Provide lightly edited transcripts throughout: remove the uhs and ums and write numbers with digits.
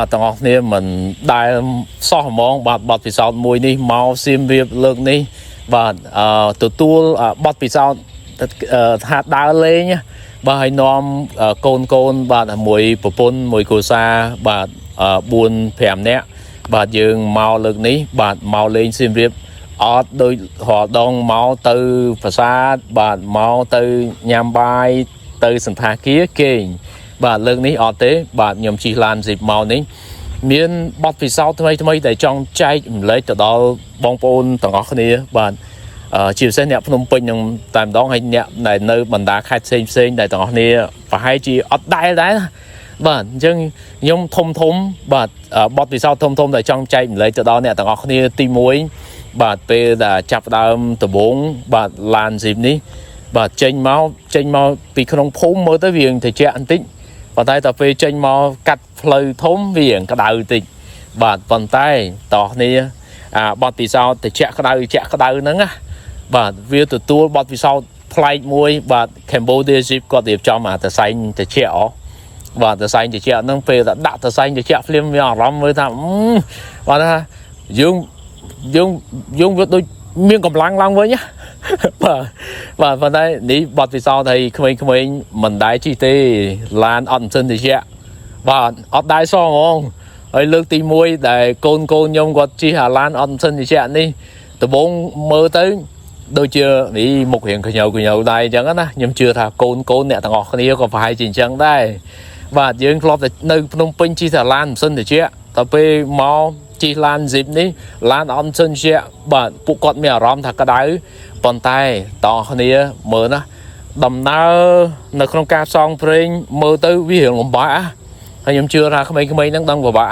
បាទទាំងអស់គ្នាមិនដែលសោះហ្មងបាទបទពិសោធន៍មួយនេះមកសៀមរាបលើកនេះបាទអឺទទួលបទពិសោធន៍ថាដើរលេងណាបាទឲ្យនាំកូនកូនបាទមួយប្រពន្ធមួយគ្រួសារបាទ4 5នាក់បាទយើងមកលើកនេះបាទមកលេងសៀមរាបអត់ដូចរាល់ដងមកទៅប្រាសាទបាទមកទៅញ៉ាំបាយទៅសន្តាគារគេងបាទលើកនេះអត់ទេបាទខ្ញុំជិះឡានស៊ីបមកនេះមានបទពិសោធន៍ថ្មីថ្មីដែលចង់ចែករំលែកទៅដល់បងប្អូនទាំងអស់គ្នាបាទជាពិសេសអ្នកភ្នំពេញនឹងតែម្ដងហើយអ្នកដែលនៅបណ្ដាខេត្តផ្សេងផ្សេងដែលទាំងអស់គ្នាប្រហែលជាអត់ដែលដែរណាបាទអញ្ចឹងខ្ញុំធំធំបាទបទពិសោធន៍ធំធំដែលចង់ចែករំលែកទៅដល់អ្នកទាំងអស់គ្នាទី1បាទពេលដែលចាប់ផ្ដើមដំបូងបាទឡានស៊ីបនេះបាទចេញមកចេញមកពីក្នុងភូមិមើលទៅវាត្រជាក់បន្តិចប៉ុន្តែដល់ពេលចេញមកកាត់ផ្លូវធំវាក្តៅបន្តិចបាទប៉ុន្តែតោះគ្នាអាបទពិសោធន៍ត្រជាក់ក្តៅជាក់ក្តៅហ្នឹងណាបាទវាទទួលបទពិសោធន៍ប្លែកមួយបាទ Cambodia Jeep គាត់រៀបចំអាតសែងត្រជាក់អបាទតសែងត្រជាក់ហ្នឹងពេលតែដាក់តសែងត្រជាក់ភ្លាមមានអារម្មណ៍មើលថាបាទថាយើងយើងយើងវាដូចមានកម្លាំងឡើងវិញណាបាទបាទប៉ុន្តែនេះបទពិសោធន៍ឲ្យក្មេងៗមិនដែលជិះទេឡានអត់ម៉ាស៊ីនត្រជាក់បាទអត់ដែលសោះហ្មងហើយលើកទី1ដែលកូនកូនខ្ញុំគាត់ជិះអាឡានអត់ម៉ាស៊ីនត្រជាក់នេះដំបូងមើលទៅដូចជានេះមុខរៀងកញៅកញៅដែរអញ្ចឹងណាខ្ញុំជឿថាកូនកូនអ្នកទាំងអស់គ្នាក៏ប្រហែលជាអញ្ចឹងដែរបាទយើងធ្លាប់តែនៅភ្នំពេញជិះតែឡានម៉ាស៊ីនត្រជាក់ដល់ពេលមកជិះឡានស៊ីបនេះឡានអត់ម៉ាស៊ីនត្រជាក់បាទពួកគាត់មានអារម្មណ៍ថាក្តៅប៉ុន្តែតោះគ្នាមើលណាដំណើរនៅក្នុងការផ្សងព្រេងមើលទៅវារៀងលំបាកហើយខ្ញុំជឿថាក្មេងៗហ្នឹងដឹងពិបាក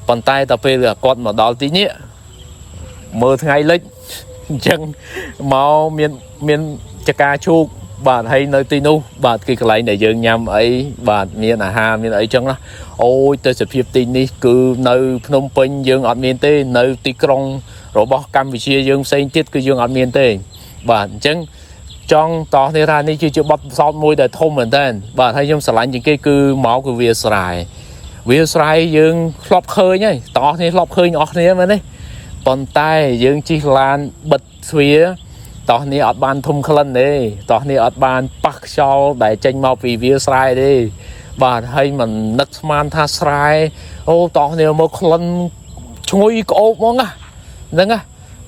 ប៉ុន្តែដល់ពេលគាត់មកដល់ទីនេះមើលថ្ងៃលិចអញ្ចឹងមកមានមានចកាឈូកបាទហើយនៅទីនោះបាទគឺកន្លែងដែលយើងញ៉ាំអីបាទមានអាហារមានអីចឹងណាអូយទៅសភាពទីនេះគឺនៅភ្នំពេញយើងអត់មានទេនៅទីក្រុងរបស់កម្ពុជាយើងផ្សេងទៀតគឺយើងអត់មានទេបាទអញ្ចឹងចង់តោះនេះថានេះគឺជាបទពិសោធន៍មួយដែលធំមែនតើបាទហើយខ្ញុំស្រឡាញ់ជាងគេគឺមកគឺវាស្រែវាស្រែយើងធ្លាប់ឃើញហើយតោះនេះធ្លាប់ឃើញអស់គ្នាមែនទេប៉ុន្តែយើងជិះឡានបិទទ្វារតោះនេះអត់បានធំក្លិនទេតោះនេះអត់បានប៉ះខ្យល់ដែលចេញមកពីវាលស្រែទេបាទហើយមិននឹកស្មានថាស្រែអូតោះនេះមកក្លិនឈ្ងុយក្អូបហ្មងណាហ្នឹងណា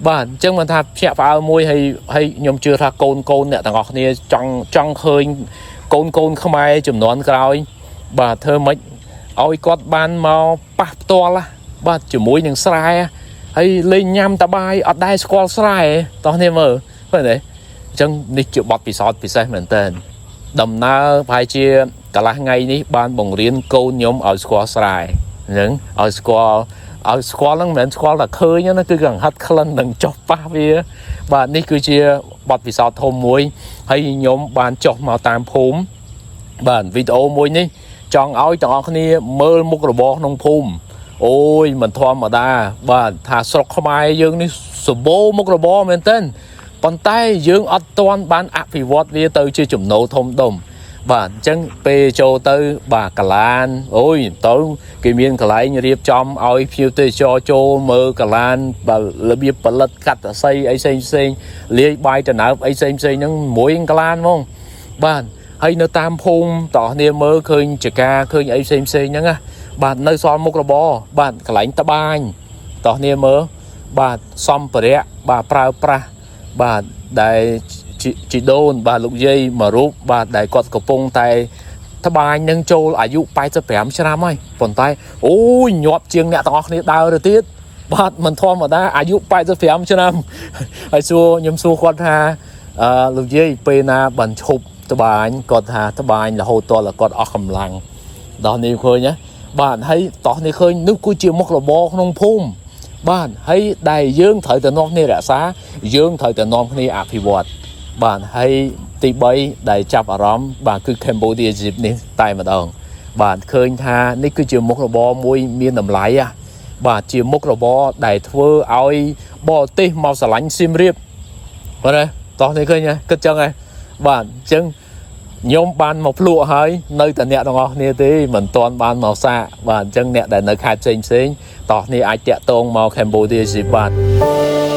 បាទអញ្ចឹងមិនថាភ្ញាក់ផ្អើលមួយហើយហើយខ្ញុំជឿថាកូនកូនអ្នកទាំងអស់គ្នាចង់ចង់ឃើញកូនកូនខ្មែរចំនួនក្រោយបាទធ្វើម៉េចឲ្យគាត់បានមកប៉ះផ្ទាល់ណាបាទជាមួយនឹងស្រែហើយលេងញ៉ាំតបាយអត់ដែលស្គាល់ស្រែតោះនេះមើលឃើញទេអញ្ចឹងនេះជាបទពិសោធន៍ពិសេសមែនតើដំណើរប្រហែលជាកន្លះថ្ងៃនេះបានបង្រៀនកូនខ្ញុំឲ្យស្គាល់ស្រែអញ្ចឹងឲ្យស្គាល់ឲ្យស្គាល់ហ្នឹងមិនមែនស្គាល់តែឃើញណាគឺកង្ហិតក្លិននឹងចុះប៉ះវាបាទនេះគឺជាបទពិសោធន៍ធំមួយហើយខ្ញុំបានចុះមកតាមភូមិបាទវីដេអូមួយនេះចង់ឲ្យទាំងអស់គ្នាមើលមុខរបរក្នុងភូមិអូយមិនធម្មតាបាទថាស្រុកខ្មែរយើងនេះសម្បូរមុខរបរមែនទែនប៉ុន្តែយើងអត់ទាន់បានអភិវឌ្ឍវាទៅជាចំណូលធំដុំបាទអញ្ចឹងពេលចូលទៅបាទកាឡានអូយទៅគេមានកន្លែងរៀបចំឲ្យភ្ញៀវទេសចរចូលមើលកាឡានបាទរបៀបផលិតកាត់តស័យអីផ្សេងផ្សេងលាយបាយតំណើបអីផ្សេងផ្សេងហ្នឹងមួយកឡានហ្មងបាទហើយនៅតាមភូមិតោះគ្នាមើលឃើញចកាឃើញអីផ្សេងផ្សេងហ្នឹងណាបាទនៅសល់មុខរបរបាទកន្លែងត្បាញតោះគ្នាមើលបាទសម្ភារៈបាទប្រើប្រាស់បាទដែលជីដូនបាទលោកយាយមួយរូបបាទដែលគាត់កំពុងតែត្បាញនឹងចូលអាយុ85ឆ្នាំហើយប៉ុន្តែអូយញាប់ជាងអ្នកទាំងអស់គ្នាដើរទៅទៀតបាទមិនធម្មតាអាយុ85ឆ្នាំហើយសួរខ្ញុំសួរគាត់ថាអឺលោកយាយពេលណាបានឈប់ត្បាញគាត់ថាត្បាញរហូតទាល់តែគាត់អស់កម្លាំងដល់នេះឃើញណាបាទហើយតោះនេះឃើញនោះគឺជាមុខរបរក្នុងភូមិបាទហើយដែលយើងត្រូវតែនាំគ្នារក្សាយើងត្រូវតែនាំគ្នាអភិវឌ្ឍបាទហើយទី3ដែលចាប់អារម្មណ៍បាទគឺ Cambodia Jeep នេះតែម្ដងបាទឃើញថានេះគឺជាមុខរបរមួយមានតម្លៃហ៎បាទជាមុខរបរដែលធ្វើឲ្យបរទេសមកស្រឡាញ់សៀមរាបបាទទេតោះនេះឃើញហ៎គិតចឹងហ៎បាទអញ្ចឹង ខ្ញុំបានមកភ្លក់ហើយនៅតែអ្នកទាំងអស់គ្នាទេមិនទាន់បានមកសាកបាទអញ្ចឹងអ្នកដែលនៅខេត្តផ្សេងផ្សេងៗតោះគ្នាអាចតាក់ទងមក Cambodia Zip បាទ។